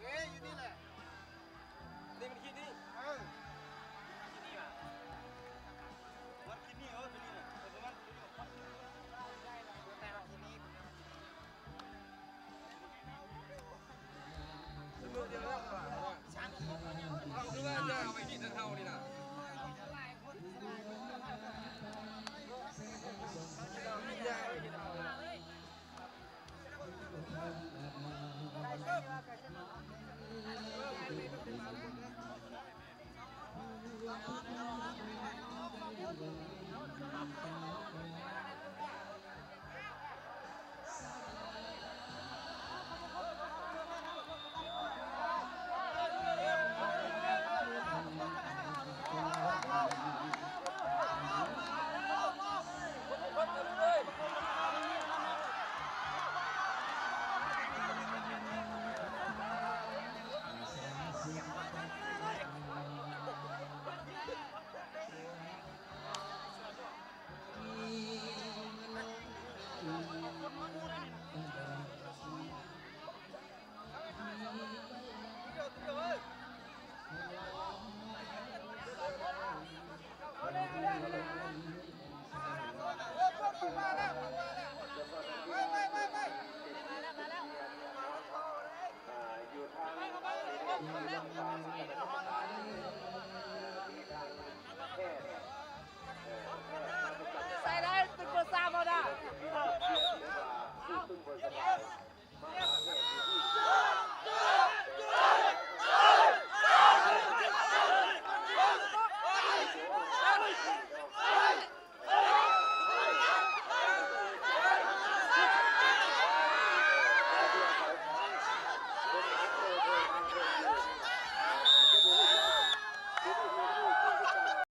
ເອີຍ ຢູ່ນີ້ແຫຼະ ນີ້ມັນຂີດນີ້ ເອີ ຂີດນີ້ຫວາ ມັນຂີດນີ້ ເອີ ຕົວນີ້ນະ ເອີ ປະມານ ແຕ່ວ່າຂີດນີ້ ເຮົາຄືວ່າຈະເອົາໄປຜິດທາງເຮົານີ້ນະ ເຮົາຈະເອົາໄປຜິດທາງເຮົາ.